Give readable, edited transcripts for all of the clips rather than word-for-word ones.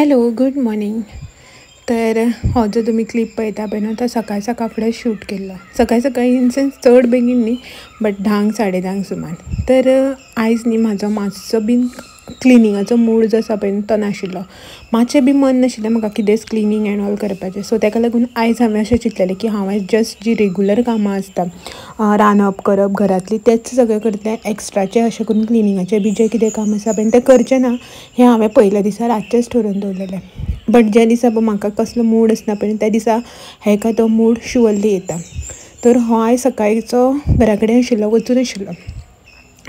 Hello good morning. तर हो जो तुमी क्लिप पळयता पळय न्हू तो सकाळ सकाळ फुडें शूट केल्लो. सकाळ सकाळी इन सेन्स चड बेगीन न्ही बट 10 साडे 10 सुमार. तर आयज न्ही म्हाजो मातसो बीन क्लिनिंगाचो मूड जो आसा पळय न्हू तो नाशिल्लो. मातशें बी मन नाशिल्लें म्हाका कितेंच क्लिनींग एंड ऑल करपाचें. सो ताका लागून आयज हांवें अशें चिंतलेलें की हांव आयज जस्ट जी रेगुलर कामां आसता रांदप करप घरांतलीं तेंच सगळें करतलें. एक्स्ट्राचें अशें करून क्लिनिंगाचें बी जें कितें काम आसा पळय तें करचें ना हें हांवें पयल्या दिसा रातचेंच ठरोवन दवरलेलें. बट ज्या दिसा पळय म्हाका कसलो मूड आसना पळय त्या दिसा हेका तो मूड शुअरली येता. तर हो आयज सकाळचो घरा कडेन आशिल्लो, वचून आशिल्लो.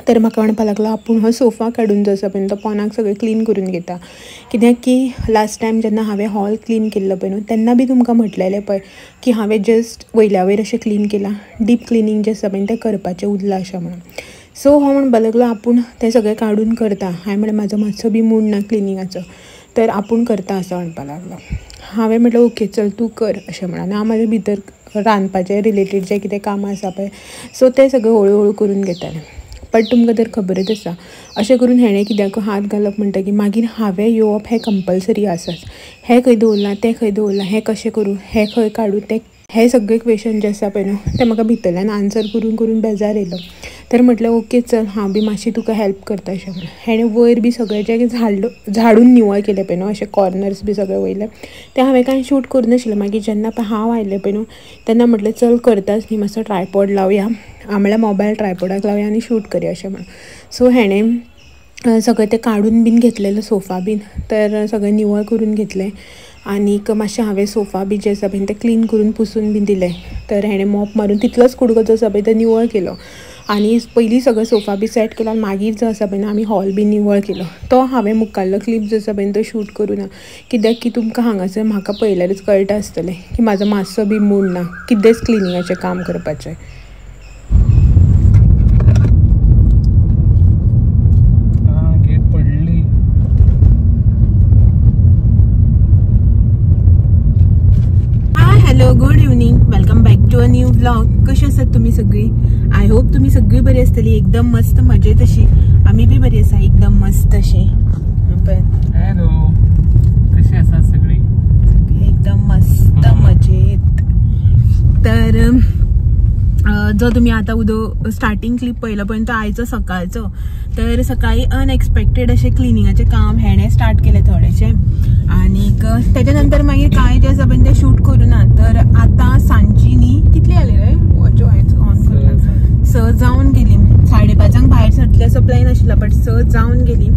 तर म्हाका म्हणपाक लागलो आपूण हो सोफा काडून जो आसा पळय तो पोनाक सगळें क्लीन करून घेता. कित्याक की लास्ट टायम जेन्ना हांवें हॉल क्लीन केल्लो पळय न्हू तेन्ना बी तुमकां म्हटलेलें पळय की हांवें जस्ट वयल्या वयर अशें क्लीन केलां, डीप क्लिनींग जें आसा पळय तें करपाचें उरलां अशें म्हणून. सो हो म्हणपाक लागलो आपूण तें सगळें काडून करता. हांवें म्हणलें म्हाजो मातसो बी मूड ना क्लिनिंगाचो तर आपूण करता असो म्हणपाक लागलो. हांवें म्हटलें ओके चल तूं कर अशें म्हणून. हांव म्हाज्या भितर रांदपाचें रिलेटेड जें कितें कामां आसा पळय सो तें सगळें हळू हळू करून घेतालें. बट तुमकां तर खबरच आसा अशें करून हेणें कित्याक हात घालप म्हणटकीर मागीर हांवें येवप हें कंपल्सरी आसाच. हें खंय दवरलां तें खंय दवरलां, हें कशें करूं, हें खंय काडूं, तें हे सगळे क्वेशन जे आसा पळय न्हू ते म्हाका भितरल्यान आन्सर करून करून बेजार येयलो. तर म्हटलें ओके चल हांव बी मातशी तुका हेल्प करता अशें म्हणून. हेणें वयर बी सगळें जें झाडून निवळ केलें पळय न्हू अशें कॉर्नर्स बी सगळें वयलें तें हांवें कांय शूट करूं नाशिल्लें. मागीर जेन्ना पळय हांव आयलें पळय न्हू तेन्ना म्हटलें चल करताच न्ही मातसो ट्रायपॉड लावया, म्हळ्यार मोबायल ट्रायपॉडाक लावया आनी शूट करया अशें म्हणून. सो हेणें सगळें तें काडून बीन घेतलेलें सोफा बीन, तर सगळें निवळ करून घेतलें. आनीक मातशें हांवें सोफा बी जे आसा पळय तें क्लीन करून पुसून बीन दिलें. तर हेणें मॉप मारून तितलोच कुडको जो आसा पळय तो निवळ केलो आनी पयलीं सगळो सोफा बी सेट केलो आनी मागीर जो आसा पळय न्हू आमी हॉल बी निवळ केलो. तो हांवें मुखाल्लो क्लिप जो आसा पळय तो शूट करूं ना कित्याक की तुमकां हांगासर म्हाका पळयल्यारूच कळटा आसतलें की म्हाजो मातसो बी मूड ना कितेंच क्लिनिंगाचें काम करपाचें. Hello good evening, welcome back to a new vlog. कशी आसात तुमी सगळी? I hope तुमी सगळी बरी आसतली, एकदम मस्त मजेत अशी. आमी बी बरी आसा एकदम मस्त अशी. हॅलो कशी आसात सगळी? एकदम मस्त मजेत. तर जो तुमी आतां उदो स्टार्टींग क्लिप पळयलो पळय तो आयचो सकाळचो. तर सकाळी अनएक्सपेक्टेड अशें क्लिनिंगाचें काम हेणें स्टार्ट केलें थोडेशें आनीक तेच्या नंतर मागीर कांय जें आसा पळय तें शूट करूं ना. तर आतां सांजची न्ही कितली जाली रे वॉच ऑन करता 6 जावन गेली. 5:30 भायर सरतलें असो प्लॅन आशिल्लो बट 6 जावन गेली.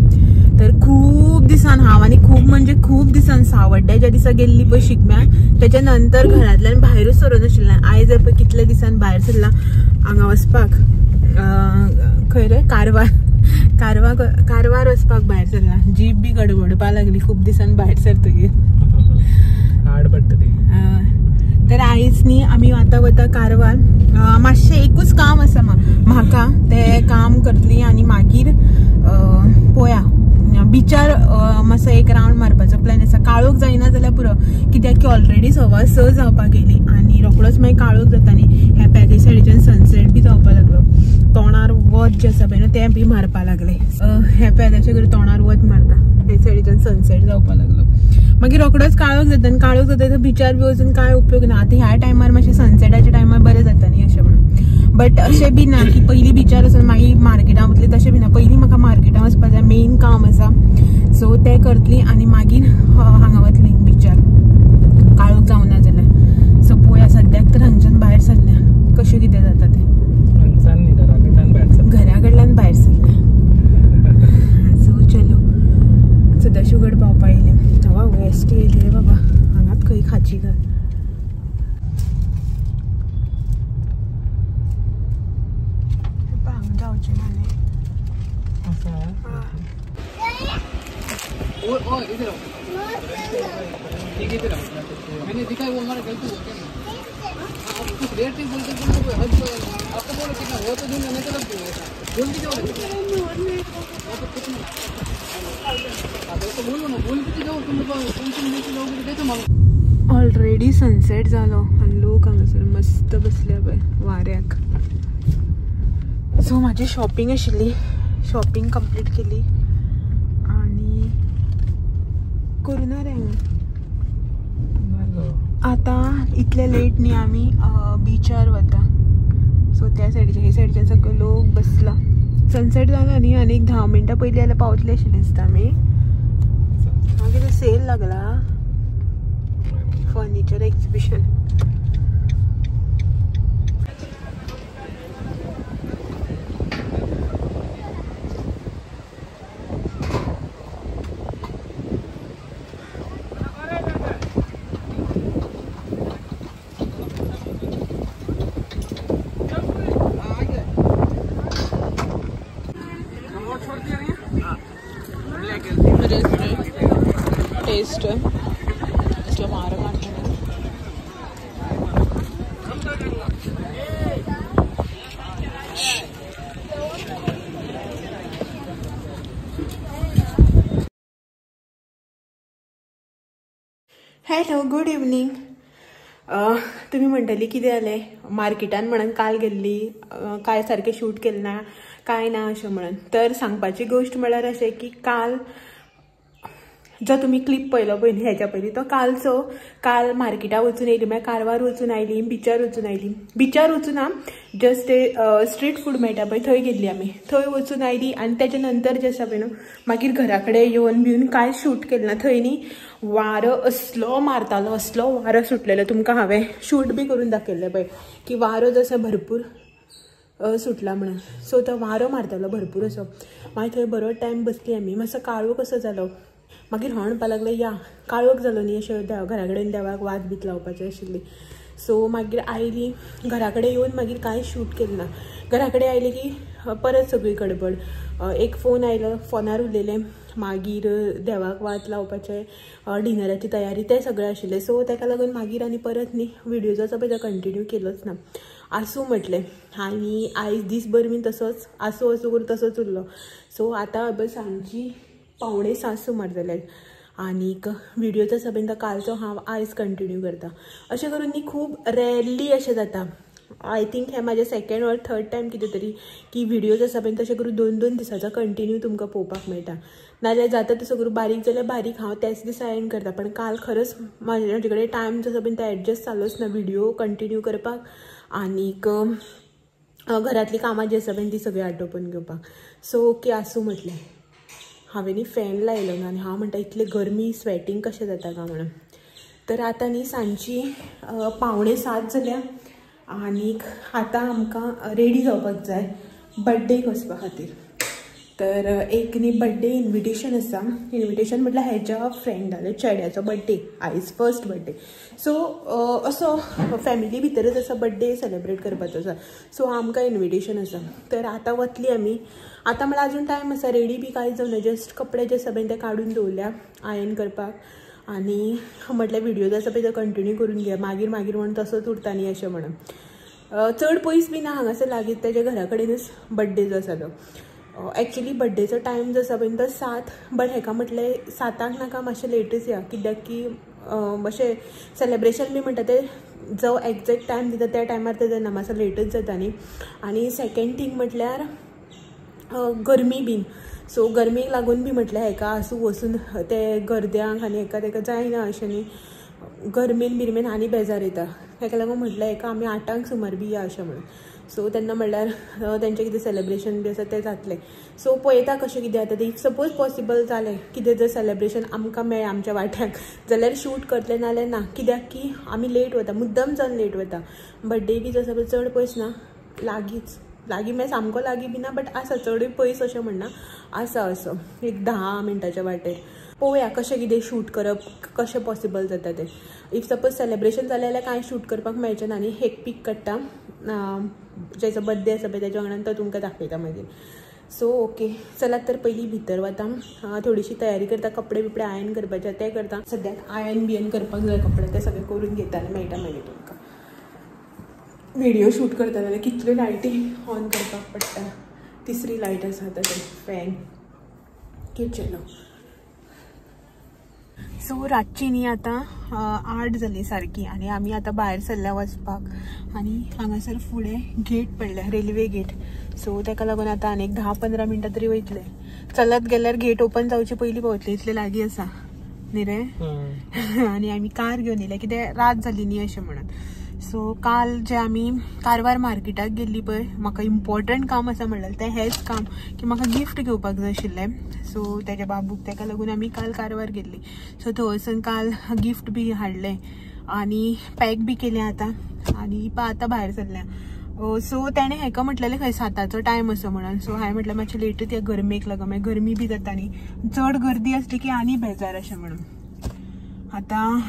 तर खूब दिसान हांव आनी खूब म्हणजे खूब दिसान सावड्ड्या ज्या दिसा गेल्ली पळय शिगम्याक तेच्या नंतर घरांतल्यान भायरूच सरूं नाशिल्लें. आयज पळय कितले दिसान भायर सरलां हांगा वचपाक, खंय रे कारवार कारवार कारवार वचपाक भायर सरलां. जीप बी गडबडपा लागली खूब दिसान भायर सरतकीर हाड पडटा ती. तर आयज न्ही आमी आतां वता कारवार. मातशें एकूच काम आसा म्हाका, तें काम करतली आनी मागीर पळोवया बिचार मातसो एक रावंड मारपाचो प्लॅन आसा. काळोख जायना जाल्यार पुरो कित्याक की ऑलरेडी 6:15 जावपाक गेली आनी रोकडोच मागीर काळोख जाता न्ही. ह्या पॅके सायडीच्यान सनसेट बी जावपाक लागलो. तोंडार वत जें आसा पळय न्हू तें बी मारपाक लागलें. ह्या पेल्याच्या करून तोंडार वत मारता हे सायडीच्यान सनसेट जावपाक लागलो. मागीर रोकडोच काळोख जाता आनी काळोख जाता तर बिचार बी वचून कांय उपयोग ना. आतां ह्या टायमार मातशें सनसेटाच्या टायमार बरें जाता न्ही अशें म्हणून. बट अशें बी ना की पयलीं बिचार वचून मागीर मार्केटान वतली तशें बी ना. पयलीं म्हाका मार्केटान वचपाक जाय, मेन काम आसा सो तें करतली आनी मागीर हांगा वतली बिचार काळोख जावना जाल्यार. सो पळोवया सद्याक तर हांगच्यान भायर सरल्या कशें कितें जाता तें. घरा कडल्यान भायर सरल्या. सो चलो सदाशिवगड पावपा येयलें. हवा एस टी येयली रे बाबा, हांगात खंय खाची घाल. हांगा जावचें ना न्ही. मैंने दिखा वो हमारा गलती हो गया ना, कुछ देर से बोलते बोलते हद आपको बोलो कितना हो तो दूंगा नहीं तो दूंगा बोल भी जाओ तो कितना आप तो बोलो ना, बोल भी जाओ तुम टेंशन लेके जाओगे तो कैसे मालूम. ऑलरेडी सनसेट जालो आनी लोक हांगासर मस्त बसल्या पळय वाऱ्याक. सो म्हाजी शॉपिंग आशिल्ली, शॉपिंग कंप्लीट केली आनी करूं ना रे. आतां इतले लेट न्ही आमी बिचार वता. सो त्या सायडीच्या हे सायडीच्यान सगळो लोक बसला. सनसेट जालो न्ही आनी एक 10 मिनटां पयलीं जाल्यार पावतले आशिल्लें दिसता आमी. मागीर सेल लागला फर्निचर एक्झिबिशन. टेस्ट असलो मारो मारता. Hello good evening. तुमी म्हणटली कितें जालें मार्केटान म्हणून काल गेल्ली काय सारकें शूट केलें ना काय ना अशें म्हणून. तर सांगपाची गोश्ट म्हळ्यार अशें की काल जो तुमी क्लिप पळयलो पळय हेच्या पयलीं तो कालचो. काल मार्केटाक वचून येयली, मागीर कारवार वचून आयली, बिचार वचून आयली. बिचार वचून ना जस्ट स्ट्रीट फूड मेळटा पळय थंय गेल्ली आमी, थंय वचून आयली. आनी तेच्या नंतर जे आसा पळय न्हू मागीर घरा कडेन येवन बिवन कांय शूट केलें ना. थंय न्ही वारो असलो मारतालो, असलो वारो सुटलेलो. तुमकां हांवें शूट बी करून दाखयल्लें पळय की वारो जसो भरपूर सुटला म्हणून. सो तो वारो मारतालो भरपूर असो. मागीर थंय बरो टायम बसली आमी. मातसो काळोख कसो जालो. मागीर हांव म्हणपाक लागलें या काळोख जालो न्ही अशें घरा कडेन देवाक वात बीत लावपाची आशिल्ली. सो मागीर आयली घरा कडेन येवन मागीर कांय शूट केलें ना. घरा कडेन आयली की परत सगळी गडबड. एक फोन आयलो, फोनार उलयलें, मागीर देवाक वात लावपाचें, डिनराची तयारी तें सगळें आशिल्लें. सो ताका लागून मागीर आनी परत न्ही व्हिडियोजो पळय तो कंटिन्यू केलोच ना. आसूं म्हटलें. आनी आयज दीसभर बीन तसोच आसूं आसूं करून तसोच उरलो. सो आतां बस सांजची 6:45 सुमार जाल्यार आनीक व्हिडियो आसा पळय तो कालचो हांव आयज कंटिन्यू करता. अशें करून न्ही खूब रेरली अशें जाता. I think हें म्हाजें सेकेंड ऑर थर्ड टायम कितें तरी की व्हिडियोज आसा पळय तशें करून 2-2 दिसाचो कंटिन्यू तुमकां पळोवपाक मेळटा. नाजाल्यार जाता तसो करून बारीक जाल्यार बारीक हांव त्याच दिसा एंड करता. पण काल खरंच म्हाजे कडेन टायम जसो पळय तो एडजस्ट जालोच ना व्हिडियो कंटिन्यू करपाक आनीक घरांतली कामां जी आसा पळय ती सगळीं आटोपून घेवपाक. सो ओके आसूं म्हटलें. हांवें न्ही फॅन लायलो ना आनी हांव म्हणटा इतले गरमी स्वेटींग कशें जाता काय म्हणून. तर आतां न्ही सांजची 6:45 जाल्या आनीक आतां आमकां रेडी जावपाक जाय बड्डेक वचपा खातीर. तर एक न्ही बड्डे इन्विटेशन आसा. इन्विटेशन म्हटल्यार हेज्या फ्रेंडाले चेड्याचो बड्डे आयज फर्स्ट बड्डे. सो असो फॅमिली भितरच असो बड्डे सेलेब्रेट करपाचो आसा. सो आमकां इन्विटेशन आसा. तर आतां वतली आमी. आतां म्हळ्यार अजून टायम आसा, रेडी बी कांयच जावना. जस्ट कपडे जे आसा पळय ते काडून दवरल्या आयन करपाक. आनी म्हटल्यार व्हिडियोज आसा पळय ते कंटिन्यू करून घेया, मागीर मागीर म्हणून तसोच उरता न्ही अशें म्हणून. चड पयस बी ना, हांगासर लागीं तेज्या घरा कडेनच बड्डे जो आसा तो. एक्चुली बड्डेचो टायम जो आसा पळय तो 7, बट हेका म्हटलें 7 नाका मातशें लेटच या, कित्याक की मातशें सेलेब्रेशन बी म्हणटा तें जो एग्जॅक्ट टायम दिता त्या टायमार तें जायना, मातसो लेटच जाता न्ही. आनी सेकेंड थींग म्हटल्यार गरमी बीन. सो गरमेक लागून बी म्हटल्यार हेका आसूं वचून ते गर्द्यांक आनी हेका तेका जायना अशें न्ही. गरमेन बिरमेन आनी बेजार येता. हेका लागून म्हटल्यार हेका आमी 8 सुमार बी या अशें म्हणून. सो तेन्ना म्हणल्यार तेंचें कितें सेलेब्रेशन बी आसा तें जातलें. सो पळयता कशें कितें जाता तें. If suppose possible जालें कितें जर सेलेब्रेशन आमकां मेळ्ळें आमच्या वाट्याक जाल्यार शूट करतलें, नाल्यार ना. कित्याक की आमी लेट वता, मुद्दम जावन लेट वता. बड्डे बी जो आसा पळय चड पयस ना, लागींच लागीं म्हळ्यार सामको लागीं बी ना, बट आसा चडूय पयस अशें म्हणना, आसा असो एक 10 मिनटाच्या वाटेर. पळोवया कशें कितें शूट करप कशें पॉसिबल जाता तें. If suppose celebration जालें जाल्यार कांय शूट करपाक मेळचें ना. आनी एक पीक काडटा जेचो बड्डे आसा पळय तेज्या वांगडा तो तुमकां दाखयता मागीर. सो ओके चलात तर पयलीं भितर वता, थोडीशी तयारी करता, कपडे बिपडे आयन करपाचे ते करता. सद्याक आयन बियन करपाक जाय कपडे, ते सगळे करून घेता आनी मेळटा मागीर तुमकां. व्हिडिओ शूट करता जाल्यार कितल्यो लायटी ऑन करपाक पडटा. तिसरी लायट आसा आतां ते फॅन किचन. सो रातची न्ही आतां 8 जाली सारकी आनी आमी आतां भायर सरल्या वचपाक. आनी हांगासर फुडें गेट पडल्या, रेल्वे गेट. सो ताका लागून आतां आनी एक 10-15 मिनटां तरी वयतले. चलत गेल्यार गेट ओपन जावचे पयलीं पावतले, इतले लागीं आसा. न्ही रे. आनी आमी कार घेवन येयले कित्याक रात जाली न्ही अशें म्हणून. सो काल जे आमी कारवार मार्केटाक गेल्ली पळय, म्हाका इम्पॉर्टंट काम आसा म्हणलें तें हेंच काम की म्हाका गिफ्ट घेवपाक जाय आशिल्लें. सो तेज्या बाबूक तेका लागून आमी काल कारवार गेल्ली. सो थंय वचून काल गिफ्ट बी हाडलें आनी पॅक बी केलें आतां आनी आतां भायर सरल्या. सो तेणें हेका म्हटलेलें खंय 7 टायम असो म्हणून. सो हांवें म्हटलें मातशें लेटूच या गरमेक लागून, मागीर गरमी बी जाता न्ही, चड गर्दी आसली की आनी बेजार अशें म्हणून. आतां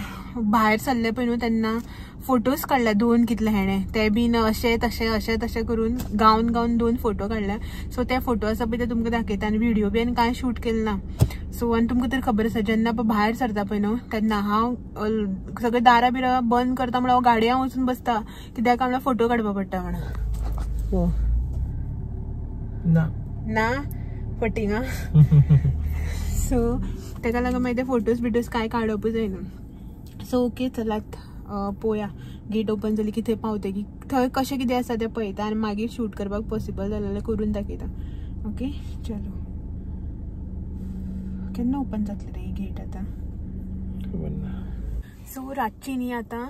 भायर सरले पळय न्हू तेन्ना फोटोज काडले दोन कितले हेणें ते बीन अशें तशें अशें तशें करून गावन गावन 2 फोटो काडले. सो ते फोटो आसा पळय ते तुमकां दाखयता आनी व्हिडियो बी कांय शूट केलें ना. सो आनी तुमकां तर खबर आसा जेन्ना पळय भायर सरता पळय न्हू तेन्ना हांव सगळें दारां बिरां बंद करता म्हणल्यार हांव गाडयां वचून बसता कित्याक म्हणल्यार फोटो काडपा पडटा म्हणून. हो ना ना फटिंगा. सो तेका लागून मागीर ते फोटोज बिटोज कांय काडपूच जायना. सो ओके चलात पोया गेट ओपन जाली की थंय पावते की थंय कशें कितें आसा तें पळयता आनी मागीर शूट करपाक पॉसिबल जालें जाल्यार करून दाखयता. ओके चलो, केन्ना ओपन जातलें रे गेट आतां? सो रातची न्ही आतां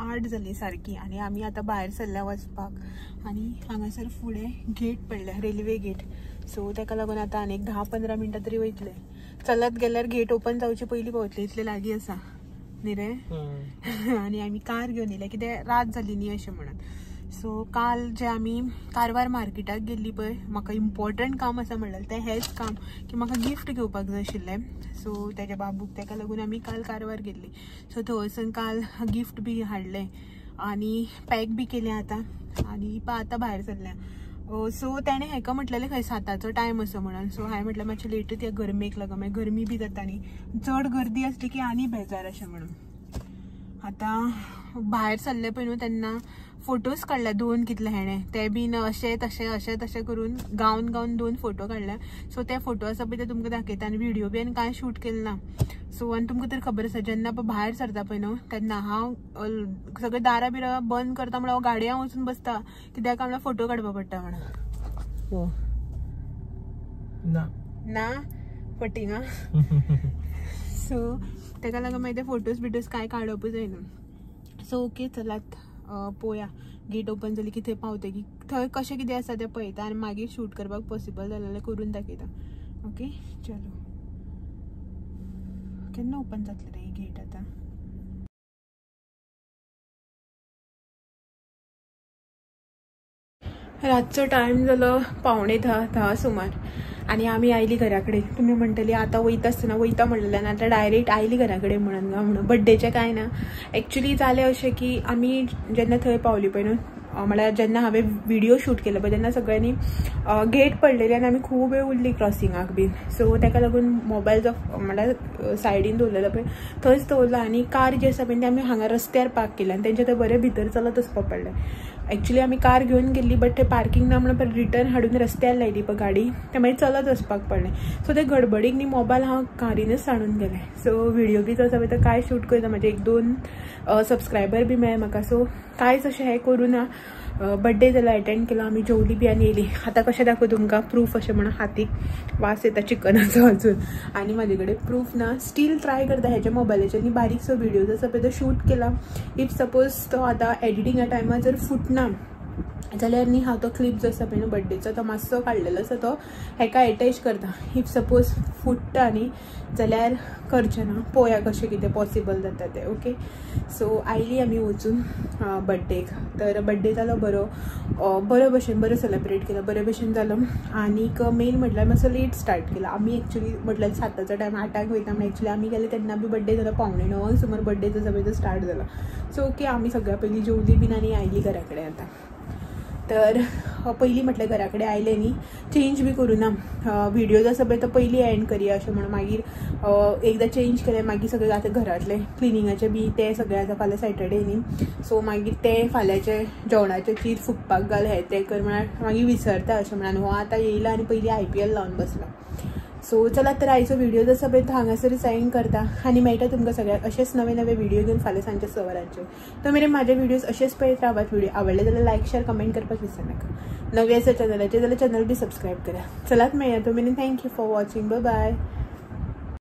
8 जाली सारकी आनी आमी आतां भायर सरल्या वचपाक आनी हांगासर फुडें गेट पडल्या, रेल्वे गेट. सो तेका लागून आतां आनी एक 10-15 मिनटां तरी वयतले. चलत गेल्यार गेट ओपन जावचे पयलीं पावतले, इतले लागीं आसा न्ही रे. आनी आमी कार घेवन येयले कित्याक रात जाली न्ही अशें म्हणून. सो काल जे आमी कारवार मार्केटाक गेल्ली पळय, म्हाका इम्पॉर्टंट काम आसा म्हणलें तें हेंच काम की म्हाका गिफ्ट घेवपाक जाय आशिल्लें. सो तेज्या बाबूक तेका लागून आमी काल कारवार गेल्ली. सो थंय वचून काल गिफ्ट बी हाडलें आनी पॅक बी केलें आतां आनी आतां भायर सरल्या. सो तेणें हेका म्हटलेलें खंय 7 टायम असो म्हणून. सो हांवें म्हटलें मातशें लेटूच या गरमेक लागून, मागीर गरमी बी जाता न्ही, चड गर्दी आसली की आनी बेजार अशें म्हणून. आतां भायर सरले पळय न्हू तेन्ना फोटोज काडले 2 कितले हेणें ते बीन अशें तशें अशें तशें करून गावन गावन 2 फोटो काडले. सो ते फोटो आसा पळय ते तुमकां दाखयता आनी व्हिडियो बी कांय शूट केलें ना. सो आनी तुमकां तर खबर आसा जेन्ना पळय भायर सरता पळय न्हू तेन्ना हांव सगळें दारां बिरां बंद करता म्हणल्यार हांव गाडयां वचून बसता कित्याक म्हणल्यार फोटो काडपा पडटा म्हणून. हो ना ना फटिंगा. सो तेका लागून मागीर ते फोटोज बिटोज कांय काडपूच जायना. सो ओके चलात पोया गेट ओपन जाली की थंय पावते की थंय कशें कितें आसा तें पळयता आनी मागीर शूट करपाक पॉसिबल जालें जाल्यार करून दाखयता. ओके चलो, केन्ना ओपन जातलें रे गेट आतां? रातचो टायम जालो 9:45, 10 सुमार आनी आमी आयली घरा कडेन. तुमी म्हणटली आतां वयता आसतना वयता म्हणलेलें आनी आतां डायरेक्ट आयली घरा कडेन म्हणून गा म्हणून बड्डेचें कांय ना. एक्चुली जालें अशें की आमी जेन्ना थंय पावली पळय न्हू, म्हळ्यार जेन्ना हांवें व्हिडियो शूट केलो पळय तेन्ना सगळ्यांनी गेट पडलेली आनी आमी खूब वेळ उरली क्रॉसिंगाक बीन. सो तेका लागून मोबायल जो म्हळ्यार सायडीन दवरलेलो पळय थंयच दवरलो आनी कार जी आसा पळय ती आमी हांगा रस्त्यार पार्क केली आनी तेंच्या थंय बरें भितर चलत वचपाक पडलें. एक्चुली आमी कार घेवन गेल्ली बट थंय पार्किंग ना म्हणून परत रिटर्न हाडून रस्त्यार लायली पळय गाडी, ते मागीर चलत वचपाक पडलें. सो ते गडबडीक न्ही मोबायल हांव कारीनच सांडून गेलें. सो व्हिडियो बी जो आसा पळय तो कांय शूट करना, म्हाजे 1-2 सबस्क्रायबर बी मेळ्ळे म्हाका. सो कांयच अशें हें करूं ना. बड्डे जालो एटेंड केलो आमी, जेवली बी आनी येयली. आतां कशें दाखोवं तुमकां प्रूफ अशें म्हणून हातीक वास येता चिकनाचो अजून आनी म्हाजे कडेन प्रूफ ना. स्टील ट्राय करता हेच्या मोबायलाचेर न्ही बारीकसो व्हिडियो आसा पळय तो शूट केला. If suppose तो आतां एडिटिंगा टायमार जर फुटना जाल्यार न्ही हांव तो क्लिप जो आसा पळय न्हू बड्डेचो तो मातसो काडलेलो आसा तो हेका एटॅच करता. If suppose फुट्टा न्ही जाल्यार करचें ना, पळोवया कशें कितें पॉसिबल जाता तें. ओके सो आयली आमी वचून बड्डेक. तर बड्डे जालो बरो, बरो भशेन बरो सेलेब्रेट केलो, बरे भशेन जालो. आनीक मेन म्हटल्यार मातसो लेट स्टार्ट केला आमी. एक्चुली म्हटल्यार 7 टायम 8 वयता म्हण एक्चुली आमी गेले तेन्ना बी बड्डे जालो 8:45 सुमार बड्डे जो पळय तो स्टार्ट जालो. सो ओके आमी सगळ्या पयलीं जेवली बीन आनी आयली घरा कडेन. आतां तर पयलीं म्हटलें घरा कडेन आयलें न्ही चेंज बी करूं ना, व्हिडियो आसा पळय तो पयलीं एंड करया अशें म्हणून मागीर एकदां चेंज केलें मागीर सगळें आतां घरांतलें क्लिनिंगाचें बी तें सगळें आतां फाल्यां सॅटर्डे न्ही, सो मागीर तें फाल्यांचें जेवणाचें चीर फुकपाक घाल हें तें कर म्हळ्यार मागीर विसरता अशें म्हणून हो आतां येयला आनी पयलीं IPL लावन बसला. सो चला तर आयचो व्हिडिओ जसो पळय तो हांगासर सायन करता आनी मेळटा तुमकां सगळ्यांक अशेच नवे नवे व्हिडिओ घेवन फाल्यां सांजच्या 6 वरांचेर. तो मेरेन म्हाजे व्हिडियोज अशेच पळयत रावात. व्हिडिओ आवडले जाल्यार लायक शेअर कमेंट करपाक विसरनाका. नवे आसा चॅनलाचेर जाल्यार चॅनल बी सबस्क्रायब करा. चलात मेळया तो मेरेन. Thank you for watching. Bye bye.